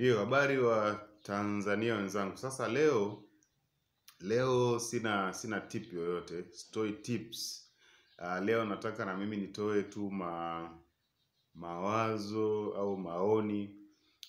Ndio, habari wa Tanzania wenzangu. Sasa leo sina tip yoyote, sitoi tips. Leo nataka na mimi nitoe tu mawazo au maoni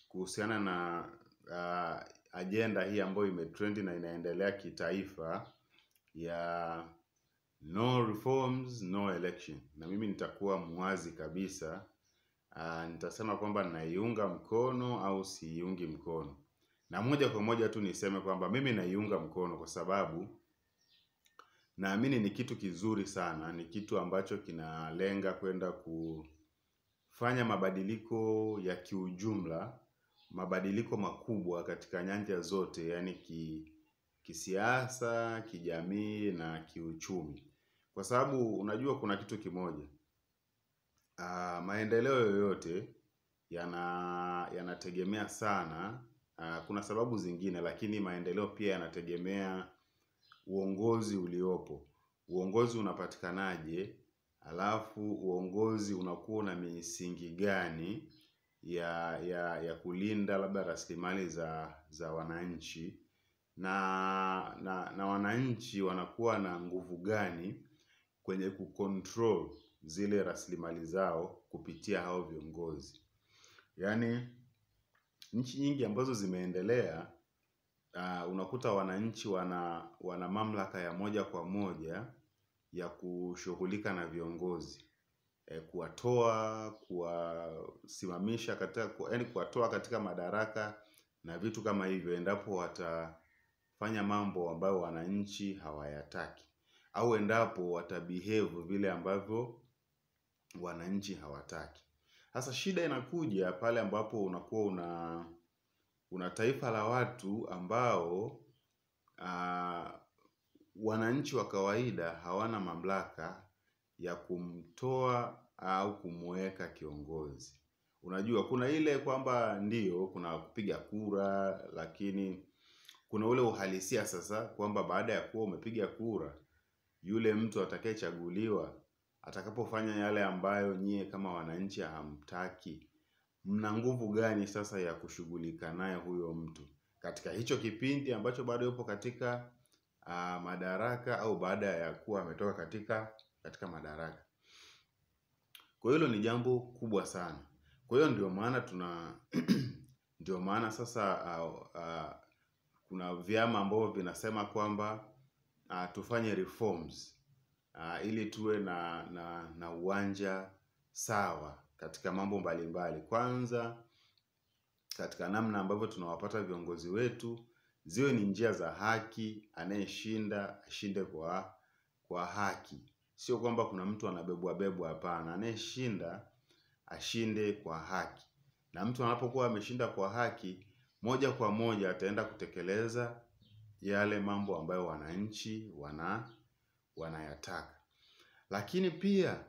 kuhusiana na agenda hii ambayo imetrendi na inaendelea kitaifa ya no reforms, no election. Na mimi nitakuwa muwazi kabisa. Nitasema kwamba naiunga mkono au siungi mkono. Na moja kwa moja tu niseme kwamba mimi naiunga mkono kwa sababu naamini ni kitu kizuri sana, ni kitu ambacho kinalenga kwenda kufanya mabadiliko ya kiujumla, mabadiliko makubwa katika nyanja zote, yani kisiasa, kijamii na kiuchumi. Kwa sababu unajua kuna kitu kimoja. Maendeleo yoyote yanategemea sana, kuna sababu zingine, lakini maendeleo pia yanategemea uongozi uliopo. Uongozi unapatikanaje, alafu uongozi unakuwa na misingi gani ya kulinda labda rasilimali za wananchi, na wananchi wanakuwa na nguvu gani kwenye kucontrol zile rasilimali zao kupitia hao viongozi. Yani nchi nyingi ambazo zimeendelea, unakuta wananchi wana mamlaka ya moja kwa moja ya kushughulika na viongozi, kuwatoa, kuwasimamisha katika, yani kuwatoa katika madaraka na vitu kama hivyo endapo watafanya mambo ambayo wananchi hawayataki, au endapo watabehave vile ambavyo wananchi hawataki. Sasa shida inakuja pale ambapo unakuwa una taifa la watu ambao wananchi wa kawaida hawana mamlaka ya kumtoa au kumweka kiongozi. Unajua kuna ile kwamba ndio kuna kupiga kura, lakini kuna ule uhalisia sasa kwamba baada ya kuwa umepiga kura, yule mtu atakayechaguliwa atakapofanya yale ambayo nyie kama wananchi hamtaki, mna nguvu gani sasa ya kushughulika naye huyo mtu katika hicho kipindi ambacho bado yupo katika madaraka au baada ya kuwa ametoka katika madaraka? Kwa hilo ni jambo kubwa sana. Kwa hiyo ndio maana ndio maana sasa kuna vyama ambavyo vinasema kwamba tufanye reforms ili tuwe na uwanja sawa katika mambo mbalimbali. Kwanza katika namna ambavyo tunawapata viongozi wetu, ziwe ni njia za haki, anayeshinda ashinde kwa haki. Sio kwamba kuna mtu anabebwa bebwa, hapana. Anayeshinda ashinde kwa haki. Na mtu anapokuwa ameshinda kwa haki, moja kwa moja ataenda kutekeleza yale mambo ambayo wananchi wanayataka. Lakini pia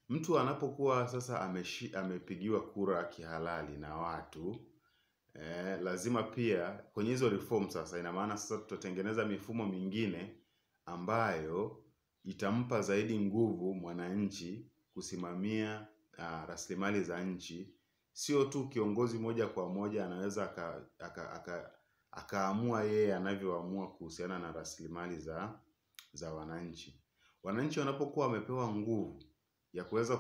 mtu anapokuwa sasa amepigiwa kura kihalali na watu, lazima pia kwenye hizo reform sasa, ina maana sasa tutatengeneza mifumo mingine ambayo itampa zaidi nguvu mwananchi kusimamia rasilimali za nchi. Sio tu kiongozi moja kwa moja anaweza akaamua yeye anavyoamua kuhusiana na rasilimali za wananchi. Wananchi wanapokuwa wamepewa nguvu ya kuweza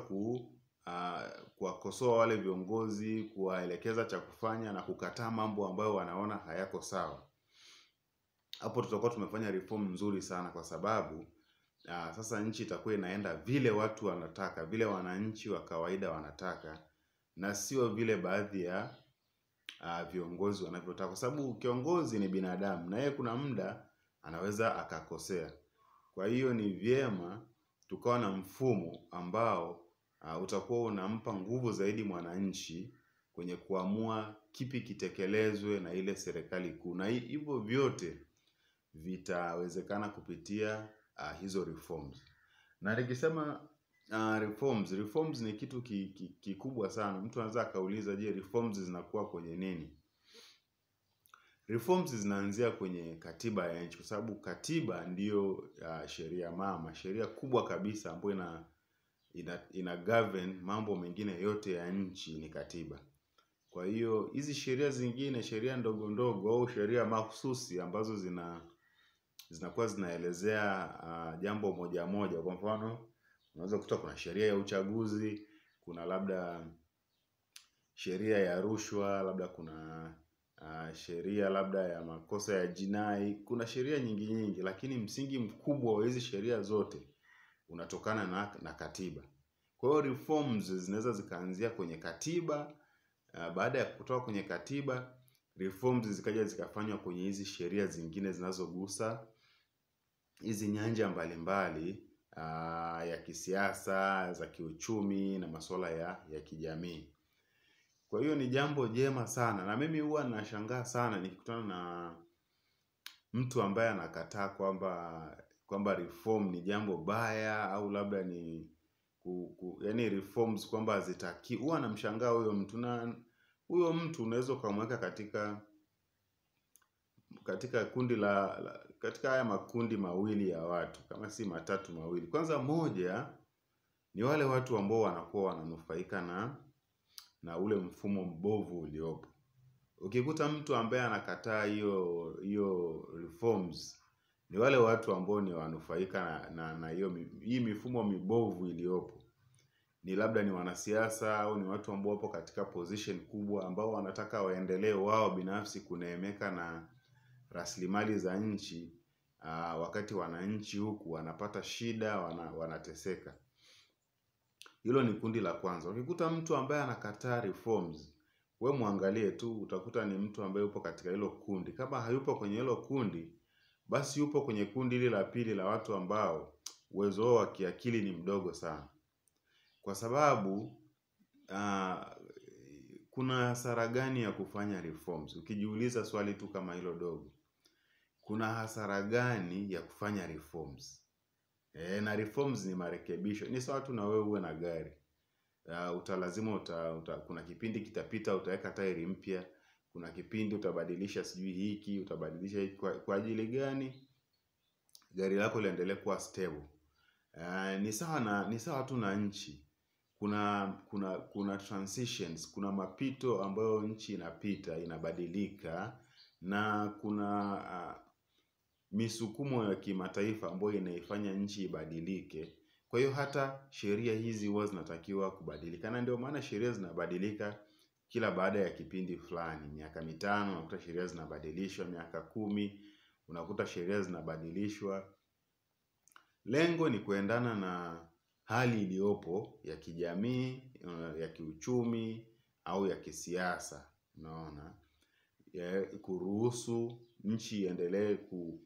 kuwakosoa wale viongozi, kuwaelekeza cha kufanya na kukataa mambo ambayo wanaona hayako sawa, hapo tutakuwa tumefanya reform nzuri sana, kwa sababu sasa nchi itakuwa inaenda vile watu wanataka, vile wananchi wa kawaida wanataka, na sio vile baadhi ya viongozi wanavyotaka. Kwa sababu kiongozi ni binadamu na yeye kuna muda anaweza akakosea. Kwa hiyo ni vyema tukawa na mfumo ambao utakuwa unampa nguvu zaidi mwananchi kwenye kuamua kipi kitekelezwe na ile serikali kuu. Na hivyo vyote vitawezekana kupitia hizo reforms. Na nikisema reforms ni kitu kikubwa sana. Mtu anaweza akauliza, je, reforms zinakuwa kwenye nini? Reforms zinaanzia kwenye katiba ya nchi, kwa sababu katiba ndiyo sheria mama, sheria kubwa kabisa ambayo ina govern mambo mengine yote ya nchi ni katiba. Kwa hiyo hizi sheria zingine, sheria ndogo ndogo au sheria mahususi ambazo zinakuwa zinaelezea jambo moja moja. Kwa mfano, unaweza kukuta kuna sheria ya uchaguzi, kuna labda sheria ya rushwa, labda kuna sheria labda ya makosa ya jinai, kuna sheria nyingi nyingi, lakini msingi mkubwa wa hizi sheria zote unatokana na katiba. Kwa hiyo reforms zinaweza zikaanzia kwenye katiba. Baada ya kutoka kwenye katiba, reforms zikaja zikafanywa kwenye hizi sheria zingine zinazogusa hizi nyanja mbalimbali ya kisiasa, za kiuchumi na masuala ya kijamii. Kwa hiyo ni jambo jema sana, na mimi huwa nashangaa sana nikikutana na mtu ambaye anakataa kwamba reform ni jambo baya au labda ni yaani reforms kwamba hazitaki. Huwa namshangaa huyo mtu, na huyo mtu unaweza ukamweka katika kundi la katika haya makundi mawili ya watu, kama si matatu mawili. Kwanza, moja ni wale watu ambao wanakuwa wananufaika na ule mfumo mbovu uliopo. Ukikuta mtu ambaye anakataa hiyo reforms, ni wale watu ambao ni wanufaika na hii mifumo mibovu iliyopo. Ni labda ni wanasiasa au ni watu ambao wapo katika position kubwa, ambao wanataka waendelee wao binafsi kuneemeka na rasilimali za nchi, wakati wananchi huku wanapata shida, wanateseka. Hilo ni kundi la kwanza. Ukikuta mtu ambaye anakataa reforms, we muangalie tu, utakuta ni mtu ambaye yupo katika hilo kundi. Kama hayupo kwenye hilo kundi, basi yupo kwenye kundi hili la pili la watu ambao uwezo wao wa kiakili ni mdogo sana. Kwa sababu kuna hasara gani ya kufanya reforms? Ukijiuliza swali tu kama hilo dogo, kuna hasara gani ya kufanya reforms? Na reforms ni marekebisho. Ni sawa tu na wewe uwe na gari. Utalazima kuna kipindi kitapita utaweka tairi mpya, kuna kipindi utabadilisha sijui hiki, utabadilisha hiki. Kwa ajili gani? Gari lako liendelee kuwa stable. Ni sawa tu na nchi. Kuna transitions, kuna mapito ambayo nchi inapita, inabadilika, na kuna misukumo ya kimataifa ambayo inaifanya nchi ibadilike. Kwa hiyo hata sheria hizi huwa zinatakiwa kubadilika, na ndio maana sheria zinabadilika kila baada ya kipindi fulani. Miaka 5 unakuta sheria zinabadilishwa, miaka 10 unakuta sheria zinabadilishwa. Lengo ni kuendana na hali iliyopo ya kijamii, ya kiuchumi au ya kisiasa. Unaona, kuruhusu nchi iendelee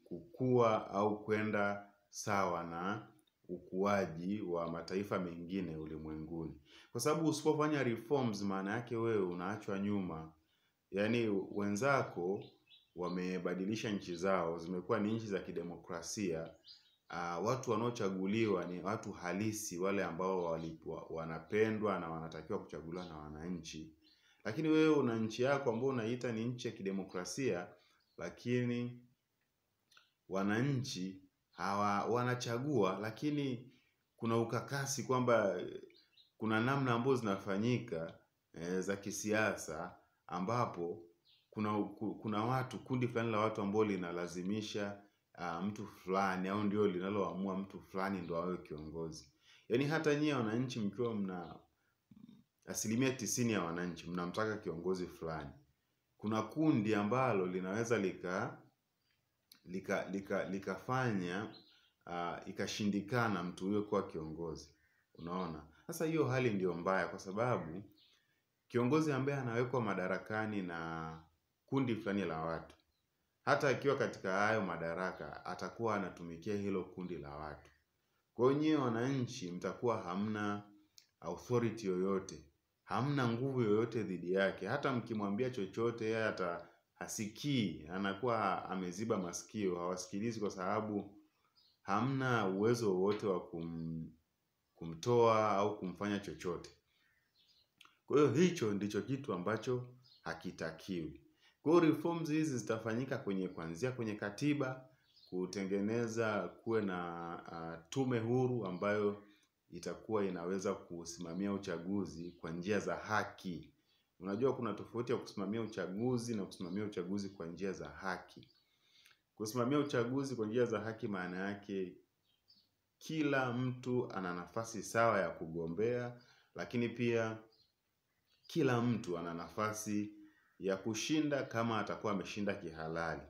kukua au kwenda sawa na ukuaji wa mataifa mengine ulimwenguni. Kwa sababu usipofanya reforms, maana yake wewe unaachwa nyuma. Yaani wenzako wamebadilisha nchi zao, zimekuwa ni nchi za kidemokrasia. Watu wanaochaguliwa ni watu halisi, wale ambao wanapendwa na wanatakiwa kuchaguliwa na wananchi. Lakini wewe una nchi yako ambayo unaita ni nchi ya kidemokrasia, lakini wananchi hawa wanachagua, lakini kuna ukakasi kwamba kuna namna ambazo zinafanyika za kisiasa, ambapo kuna watu, kundi fulani la watu ambao linalazimisha mtu fulani, au ndio linaloamua mtu fulani ndio awe kiongozi. Yaani hata nyie wananchi mkiwa mna 90% ya wananchi mnamtaka kiongozi fulani, kuna kundi ambalo linaweza likafanya ikashindikana mtu huyo kuwa kiongozi. Unaona? Sasa hiyo hali ndio mbaya, kwa sababu kiongozi ambaye anawekwa madarakani na kundi fulani la watu, hata akiwa katika hayo madaraka atakuwa anatumikia hilo kundi la watu. Kwa hiyo nyie wananchi mtakuwa hamna authority yoyote, hamna nguvu yoyote dhidi yake. Hata mkimwambia chochote yeye hata hasikii, anakuwa ameziba masikio, hawasikilizi, kwa sababu hamna uwezo wowote wa kumtoa au kumfanya chochote. Kwa hiyo hicho ndicho kitu ambacho hakitakiwi. Kwa hiyo reforms hizi zitafanyika kuanzia kwenye katiba, kutengeneza kuwe na tume huru ambayo itakuwa inaweza kusimamia uchaguzi kwa njia za haki. Unajua kuna tofauti ya kusimamia uchaguzi na kusimamia uchaguzi kwa njia za haki. Kusimamia uchaguzi kwa njia za haki maana yake kila mtu ana nafasi sawa ya kugombea, lakini pia kila mtu ana nafasi ya kushinda kama atakuwa ameshinda kihalali.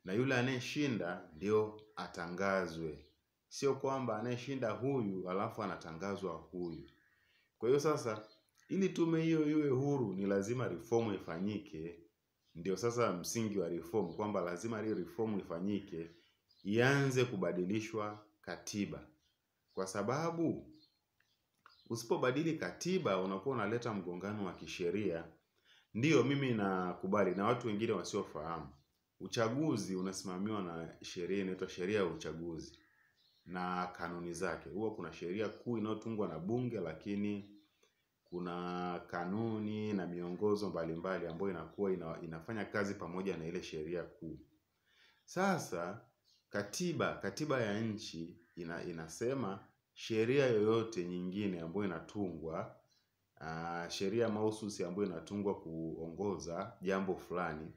Na yule anayeshinda ndio atangazwe. Sio kwamba anayeshinda huyu alafu anatangazwa huyu. Kwa hiyo sasa ili tume hiyo iwe huru ni lazima reform ifanyike. Ndio sasa msingi wa reform, kwamba lazima ile reform ifanyike, ianze kubadilishwa katiba. Kwa sababu usipobadili katiba unakuwa unaleta mgongano wa kisheria. Ndiyo, mimi nakubali na watu wengine wasiofahamu, uchaguzi unasimamiwa na sheria inaitwa sheria ya uchaguzi na kanuni zake. Huwa kuna sheria kuu inayotungwa na bunge, lakini kuna kanuni na miongozo mbalimbali ambayo inakuwa inafanya kazi pamoja na ile sheria kuu. Sasa katiba ya nchi inasema sheria yoyote nyingine ambayo inatungwa, sheria mahususi ambayo inatungwa kuongoza jambo fulani,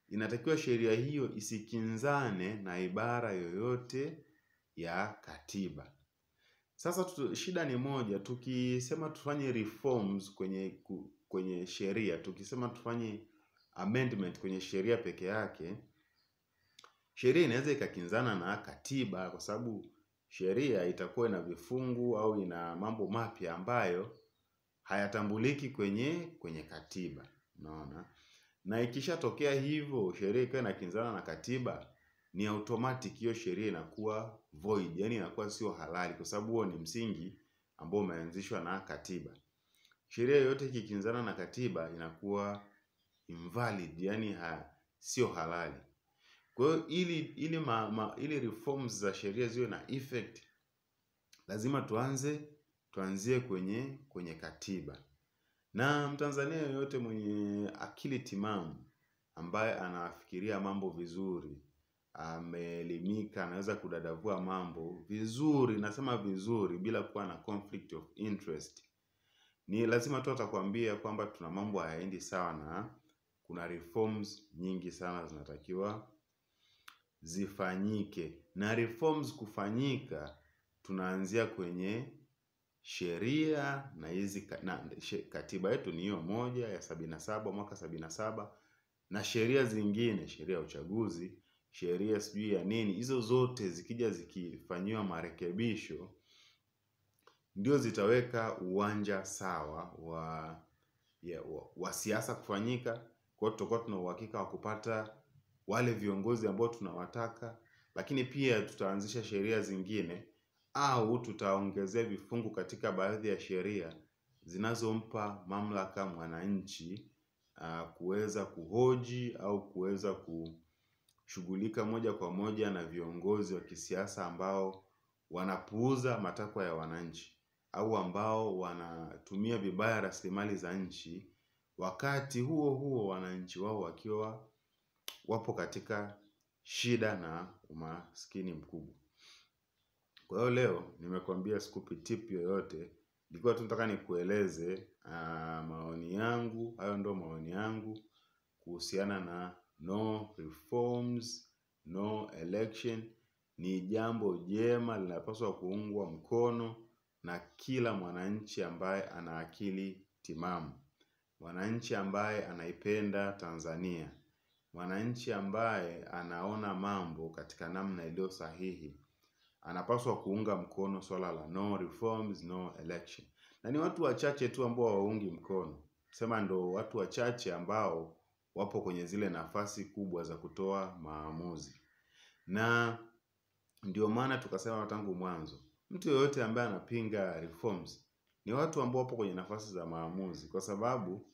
inatakiwa sheria hiyo isikinzane na ibara yoyote ya katiba. Sasa shida ni moja, tukisema tufanye reforms kwenye sheria, tukisema tufanye amendment kwenye sheria peke yake, sheria inaweza ikakinzana na katiba, kwa sababu sheria itakuwa ina vifungu au ina mambo mapya ambayo hayatambuliki kwenye katiba. Unaona? Na ikishatokea hivyo, sheria ikawa inakinzana na katiba, ni automatic hiyo sheria inakuwa void, yani inakuwa sio halali, kwa sababu huo ni msingi ambao umeanzishwa na katiba. Sheria yoyote ikikinzana na katiba inakuwa invalid, yani sio halali. Kwa hiyo ili reforms za sheria ziwe na effect, lazima tuanzie kwenye katiba. Na Mtanzania yoyote mwenye akili timamu ambaye anafikiria mambo vizuri, ameelimika, anaweza kudadavua mambo vizuri, nasema vizuri bila kuwa na conflict of interest, ni lazima tu atakwambia kwamba tuna mambo hayaendi sawa na kuna reforms nyingi sana zinatakiwa zifanyike. Na reforms kufanyika, tunaanzia kwenye sheria na hizi katiba yetu ni hiyo moja ya 77, mwaka 77, na sheria zingine, sheria ya uchaguzi, sheria sijui ya nini, hizo zote zikija zikifanyiwa marekebisho ndio zitaweka uwanja sawa wa siasa kufanyika. Kwa hiyo tutakuwa tuna uhakika wa kupata wale viongozi ambao tunawataka, lakini pia tutaanzisha sheria zingine au tutaongezea vifungu katika baadhi ya sheria zinazompa mamlaka mwananchi kuweza kuhoji au kuweza kushughulika moja kwa moja na viongozi wa kisiasa ambao wanapuuza matakwa ya wananchi au ambao wanatumia vibaya rasilimali za nchi, wakati huo huo wananchi wao wakiwa wapo katika shida na umaskini mkubwa. Kwa hiyo leo nimekuambia sikupi tip yoyote, nilikuwa tu nataka nikueleze maoni yangu. Hayo ndio maoni yangu kuhusiana na no reforms, no election. Ni jambo jema, linapaswa kuungwa mkono na kila mwananchi ambaye ana akili timamu, mwananchi ambaye anaipenda Tanzania, mwananchi ambaye anaona mambo katika namna iliyo sahihi, anapaswa kuunga mkono swala la no reforms, no election. Na ni watu wachache tu ambao hawaungi mkono. Sema ndo watu wachache ambao wapo kwenye zile nafasi kubwa za kutoa maamuzi. Na ndio maana tukasema tangu mwanzo, mtu yoyote ambaye anapinga reforms ni watu ambao wapo kwenye nafasi za maamuzi, kwa sababu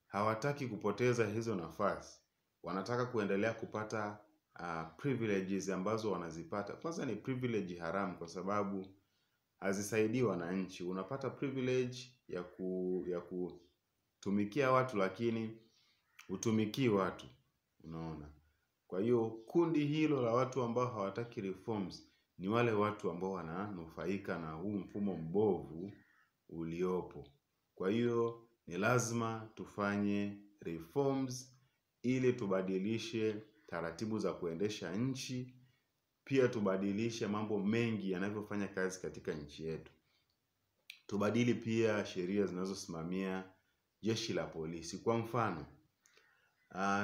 hawataki kupoteza hizo nafasi. Wanataka kuendelea kupata privileges ambazo wanazipata. Kwanza ni privilege haramu, kwa sababu hazisaidii wananchi. Unapata privilege ya kutumikia watu, lakini hutumikii watu, unaona. Kwa hiyo kundi hilo la watu ambao hawataki reforms ni wale watu ambao wananufaika na huu mfumo mbovu uliopo. Kwa hiyo ni lazima tufanye reforms ili tubadilishe taratibu za kuendesha nchi, pia tubadilishe mambo mengi yanavyofanya kazi katika nchi yetu. Tubadili pia sheria zinazosimamia jeshi la polisi. Kwa mfano,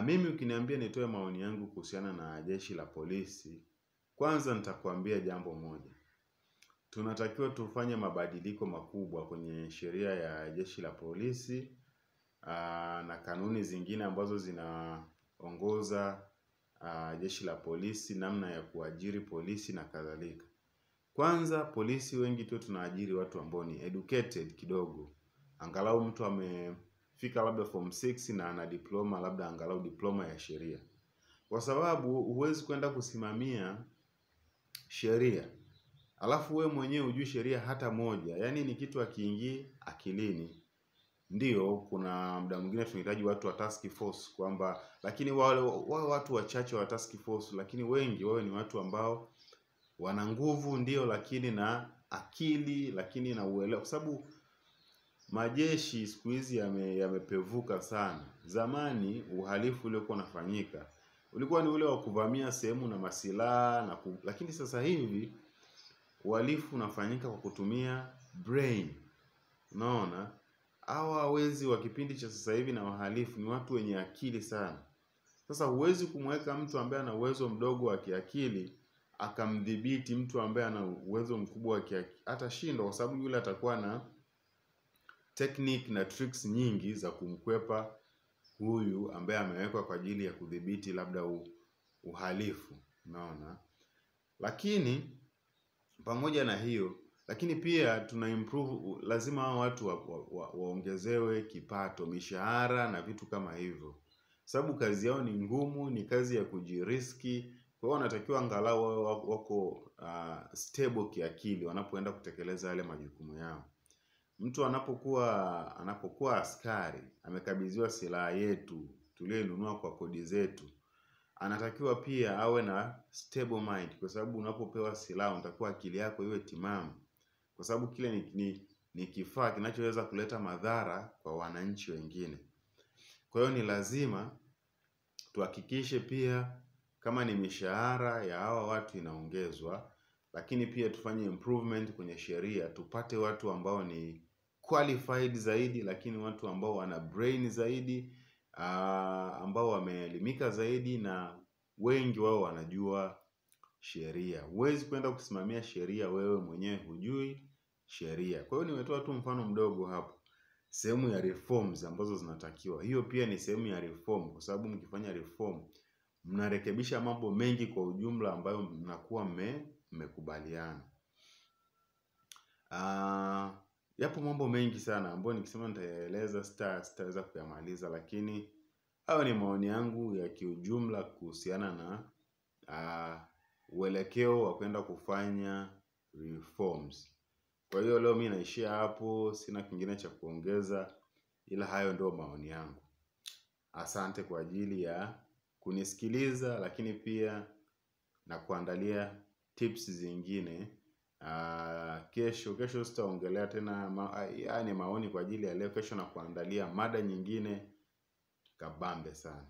mimi ukiniambia nitoe maoni yangu kuhusiana na jeshi la polisi, kwanza nitakwambia jambo moja. Tunatakiwa tufanye mabadiliko makubwa kwenye sheria ya jeshi la polisi na kanuni zingine ambazo zinaongoza jeshi la polisi, namna ya kuajiri polisi na kadhalika. Kwanza, polisi wengi tu tunaajiri watu ambao ni educated kidogo. Angalau mtu amefika labda form 6 na ana diploma, labda angalau diploma ya sheria. Kwa sababu huwezi kwenda kusimamia sheria alafu we mwenyewe hujui sheria hata moja. Yaani ni kitu hakiingii akilini. Ndio kuna muda mwingine tunahitaji watu wa task force kwamba, lakini wale watu wachache wa task force, lakini wengi wawe ni watu ambao wana nguvu ndio, lakini na akili, lakini na uelewa. Kwa sababu majeshi siku hizi yamepevuka sana. Zamani uhalifu uliokuwa unafanyika ulikuwa ni ule wa kuvamia sehemu na masilaha lakini sasa hivi uhalifu unafanyika kwa kutumia brain. Unaona? Hawa wezi wa kipindi cha sasa hivi na wahalifu ni watu wenye akili sana. Sasa huwezi kumweka mtu ambaye ana uwezo mdogo wa kiakili akamdhibiti mtu ambaye ana uwezo mkubwa wa kiakili. Atashindwa, kwa sababu yule atakuwa na technique na tricks nyingi za kumkwepa huyu ambaye amewekwa kwa ajili ya kudhibiti labda uhalifu. Unaona? Lakini pamoja na hiyo, lakini pia tuna improve, lazima hao watu waongezewe kipato, mishahara na vitu kama hivyo. Sababu kazi yao ni ngumu, ni kazi ya kujiriski. Kwa hiyo wanatakiwa angalau wako stable kiakili wanapoenda kutekeleza yale majukumu yao. Mtu anapokuwa askari, amekabidhiwa silaha yetu tuliyonunua kwa kodi zetu, anatakiwa pia awe na stable mind, kwa sababu unapopewa silaha unatakiwa akili yako iwe timamu, kwa sababu kile ni kifaa kinachoweza kuleta madhara kwa wananchi wengine. Kwa hiyo ni lazima tuhakikishe pia kama ni mishahara ya hawa watu inaongezwa, lakini pia tufanye improvement kwenye sheria, tupate watu ambao ni qualified zaidi, lakini watu ambao wana brain zaidi, ambao wameelimika zaidi na wengi wao wanajua sheria. Huwezi kwenda kusimamia sheria wewe mwenyewe hujui sheria. Kwa hiyo nimetoa tu mfano mdogo hapo, sehemu ya reforms ambazo zinatakiwa. Hiyo pia ni sehemu ya reform, kwa sababu mkifanya reform mnarekebisha mambo mengi kwa ujumla ambayo mnakuwa mmekubaliana. Yapo mambo mengi sana ambayo nikisema nitayaeleza sitaweza kuyamaliza, lakini hayo ni maoni yangu ya kiujumla kuhusiana na uelekeo wa kwenda kufanya reforms. Kwa hiyo leo mimi naishia hapo, sina kingine cha kuongeza, ila hayo ndio maoni yangu. Asante kwa ajili ya kunisikiliza, lakini pia na kuandalia tips zingine. Kesho sitaongelea tena yaani maoni kwa ajili ya leo. Kesho na kuandalia mada nyingine kabambe sana.